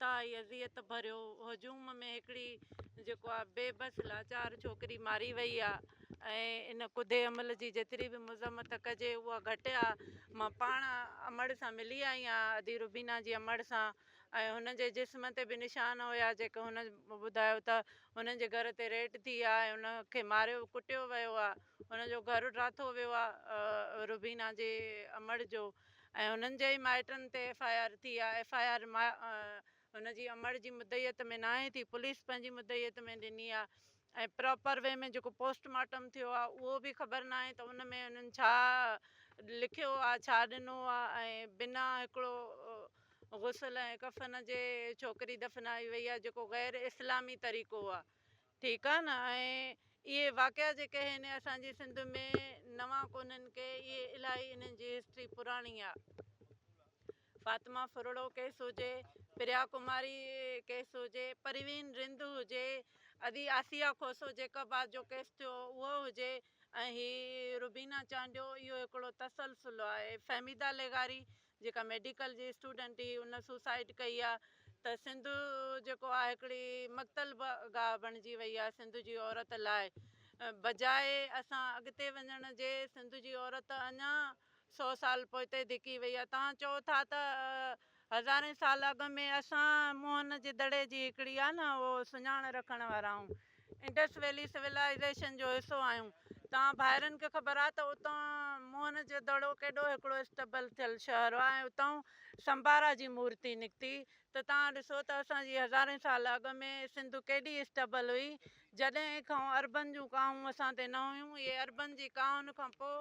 انتهائي اذيت ڀريو هجوم ۾ هڪڙي جيڪو آ بي بس لاچار ڇوڪري ماري وئي آ ۽ ان ڪڌي عمل جي جيتري به مذمت ڪجي اها گهٽ آ. مان پاڻ امڙ سان ملي آئي آهيان ادي روبينا جي امڙ سان ۽ هن جي جسم تي به نشان هيا جيڪي هن ٻڌايو ته هنن جي گهر تي ريٽ ٿي آ ۽ ان کي ماريو ڪٽيو ويو آ هن جو گهر ڊاٿو ويو آ روبينا جي امڙ جو ۽ هنن جي ئي مائٽن تي ايف I R ٿي آ ايف I R هن جي امڙ جي مدعيت ۾ ناهي ٿي، پوليس پنهنجي مدعيت ۾ ڏني آ ۽ پراپر وي ۾ جيڪو پوسٽ مارٽم ٿيو آ اهو به خبر ناهي ته ان ۾ انهن ڇا لکيو آ ڇا ڏنو آ ۽ بنا هڪڙو غسل ۽ ڪفن جي ڇوڪري دفنائي وئي آ جيڪو غير اسلامي طريقو آ ٺيڪ آ نه ۽ اهي واقعا جيڪي هن اسان جي سنڌ ۾ نوان ڪونهن ڪي اهي الاهي انهن جي هسٽري پراڻي آ فاطمه ڦرڙو ڪيس هجي پريا ڪماري ڪيس هجي پروين رند هجي ادي آسيه کوسو جيڪب آباد جو ڪيس ٿيو اهو هجي ۽ هي روبينا چانڊيو اهو هڪڙو تسلسل آهي فهميده لغاري جيڪا ميڊيڪل جي اسٽوڊنٽ هئي ان سوسائيڊ ڪئي آ ته سنڌ جيڪو آ هڪڙي مقتل گاهه بڻجي وئي آ سنڌ جي عورت لاء بجاء اسان اڳتي وڃڻ جي سنڌ جي عورت اڃا سو سال پوئتي ڌڪي وئي آ توهان چئو ٿا ته هزارين سال اڳ ۾ اسان موهن جي دڙي جي هڪڙي آ نه اهو سڃاڻ رکڻ وارا آهيون انڊس ويلي سولائيزيشن جو حصو آهيون. توهان ڀائرن کي خبر آهي ته اتان موهن جو دڙو ڪيڏو هڪڙو اسٽبل ٿيل شهر آهي ۽ اتان سمبارا جي مورتي نڪتي ته توهان ڏسو ته اسان جي هزارين سال اڳ ۾ سنڌ ڪيڏي اسٽبل هئي جڏهن کان عربن جون ڪاهون اسان تي نه هيون اهي عربن جي ڪاهن کان پوء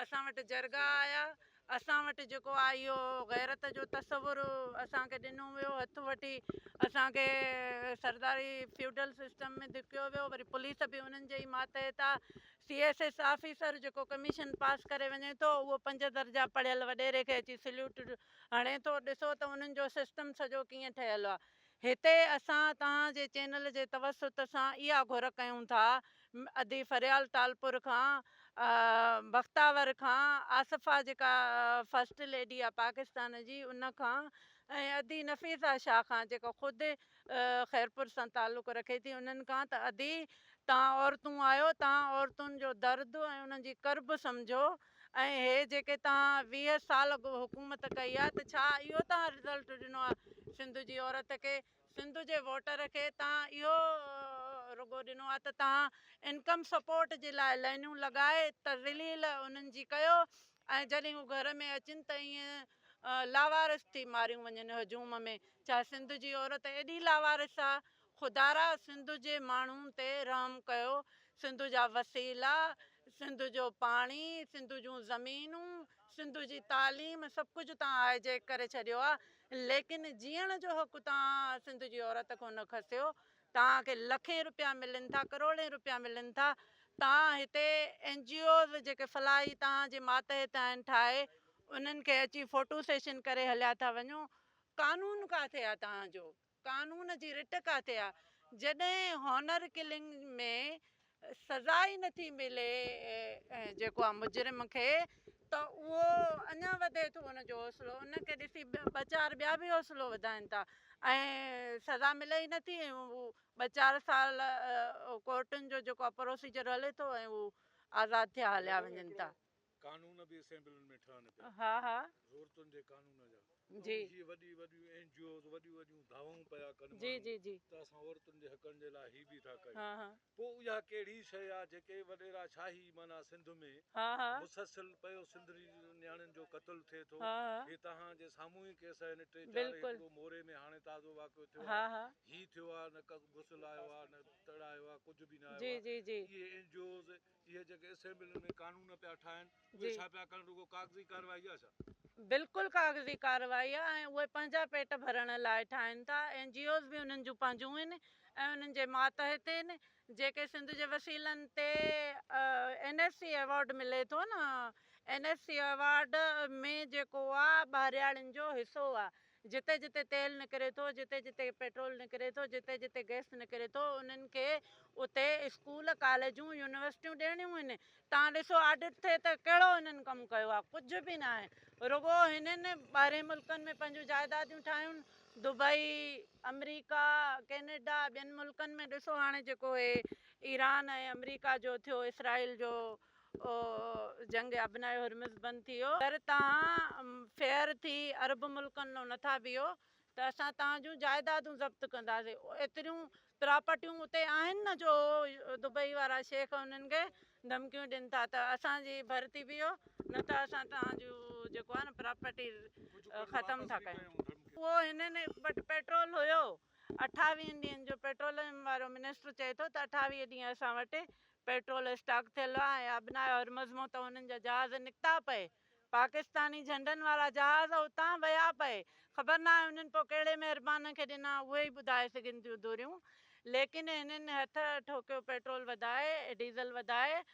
اسان وٽ جرڳا آيا اسان وٽ جيڪو آهي اهو غيرت جو تصور اسان کي ڏنو ويو هٿ وٺي اسان کي سرداري فيوڊل سسٽم ۾ ڌڪيو ويو وري پوليس به انهن جي ئي ماتحت آهي سي ايس ايس آفيسر جيڪو ڪميشن پاس ڪري وڃي ٿو اهو پنج درجا پڙهيل وڏيري کي اچي سليوٽ هڻي ٿو ڏسو ته انهن جو سسٽم سڄو ڪيئن ٺهيل آهي هتي اسان توهان جي چينل جي توسط سان اها گهر ڪيون ٿا ادي فريال ٽالپر کان بختاور کان آصفه جيڪا فرسٽ ليڊي آ پاڪستان جي ان کان ۽ ادي نفيسه شاهه کان جيڪا خود خيرپور سان تعلق رکي ٿي انهن کان ته ادي توهان عورتون آهيو توهان عورتن جو درد ۽ انهن جي ڪرب سمجهو ۽ هي جيڪي توهان 20 سال حڪومت ڪئي آهي ته ڇا اهو توهان رزلٽ ڏنو آهي سنڌ جي عورت کي سنڌ جي ووٽر کي توهان اهو رڳو ڏنو آهي ته توهان انڪم سپورٽ جي لاء لائنون لڳائي تذليل انهن جي ڪيو ۽ جڏهن هو گهر ۾ اچن ته ائين لاوارث ٿي ماريون وڃن هجوم ۾ ڇا سنڌ جي عورت ايڏي لاوارث آهي خدارا سنڌ جي ماڻهن تي رحم ڪيو، سنڌ جا وسيلا، سنڌ جو پاڻي، سنڌ جون زمينون، سنڌ جي تعليم سڀ ڪجهه توهان هاء جيڪ ڪري ڇڏيو آ ليڪن جيئڻ جو حق توهان سنڌ جي عورت کان نه کسيو، توهان کي لکين روپيا ملن ٿا ڪروڙين روپيا ملن ٿا، توهان هتي اين جي اوز جيڪي فلاحي توهان جي ماتحت آهن ٺاهي انهن کي اچي فوٽو سيشن ڪري هليا ٿا وڃو، قانون ڪاٿي آ توهان جو؟ قانون جي رٽ ڪاٿي آ؟ جڏهن هانر ڪلنگ ۾ سزا ئي نٿي ملي جيڪو آ مجرم کي ته اهو اڃا وڌي ٿو ان جو حوصلو ان کي ڏسي ٻه چار ٻيا به حوصلو وڌائين ٿا ۽ سزا ملي ئي نٿي ۽ هو ٻه چار سال ڪورٽن جو جيڪو آ پروسيجر هلي ٿو ۽ هو آزاد ٿيا هليا وڃن ٿا. قانون به اسيمبلين ۾ ٺهن پيا. ها ها. عورتن جي قانون جا. جي. ۽ هي وڏي وڏيون اين جي اوز وڏيون وڏيون دعوائون پيا ڪن جي ماڻهو جي جي. ته اسان عورتن جي حقن جي لاء هي به ٿا ڪيون. ها ها. پوء اها ڪهڙي شيء آ جيڪي وڏيرا شاهي معنيٰ سنڌ ۾ ها ها. مسلسل پيو سنڌڙي نياڻين جو قتل ٿئي ٿو. ها ها. هي توهان جي سامهون ئي ڪيس آهن ٽي چار بلڪل. هڪڙو موري ۾ هاڻي تازو واقعو ٿيو ها آ ها. هي ٿيو آ نه غسل آيو آ نه تڙ آيو آ ڪجهه به نه آيو جي آ جي جي. اهي اين جي اوز اهي جيڪي اسيمبلين ۾ قانون پيا ٺاهن اهي جي. ڇا پيا ڪن رڳو ڪاغذي ڪارروائي آهي ڇا؟ بلڪل ڪاغذي ڪارروائي آهي ۽ اهي پنهنجا پيٽ ڀرڻ لاء ٺاهن ٿا اين جي اوز به انهن جون پنهنجون آهن ۽ انهن جي ماتحت آهن جيڪي سنڌ جي وسيلن تي اين ايف سي ايوارڊ ملي ٿو نه اين ايف سي ايوارڊ ۾ جيڪو آهي ٻاهرياڙين جو حصو آهي جتي جتي تيل نڪري ٿو، جتي جتي پيٽرول نڪري ٿو، جتي جتي گئس نڪري ٿو، انهن کي اتي اسڪول، ڪاليجون، يونيورسٽيون ڏيڻيون آهن. توهان ڏسو آڊٽ ٿئي ته ڪهڙو هنن ڪم ڪيو آهي؟ ڪجهه به ناهي. رڳو هنن ٻاهرين ملڪن ۾ پنهنجون جائداديون ٺاهيون، دبئي، آمريڪا، ڪينيڊا ٻين ملڪن ۾ ڏسو هاڻي جيڪو هي ايران ۽ آمريڪا جو ٿيو اسرائيل جو جنگ آبناء هرمز بند ٿي ويو اگر توهان فيئر ٿي عرب ملڪن ڏانهن نٿا بيهو ته اسان توهان جون جائدادون ضبط ڪنداسين ايتريون پراپرٽيون اتي آهن نه جو دبئي وارا شيخ انهن کي ڌمڪيون ڏين ٿا ته اسان جي ڀر ٿي بيهو نه ته اسان توهان جون جيڪو آهي نه پراپرٽيز ختم ٿا ڪيون. اهو هنن وٽ پيٽرول هيو اٺاويهن ڏينهن جو پيٽروليم وارو منسٽر چئي ٿو ته 28 ڏينهن اسان وٽ پيٽرول اسٽاڪ ٿيل آهي ۽ آبناء هرمز مان ته انهن جا جهاز نڪتا پئي پاڪستاني جهنڊن وارا جهاز اتان ويا پئي خبر ناهي انهن پوء ڪهڙي مهربان کي ڏنا اهي ئي ٻڌائي سگهن ٿيون ڌريون ليڪن هنن هٿ ٺوڪيو پيٽرول وڌائي ڊيزل وڌائي.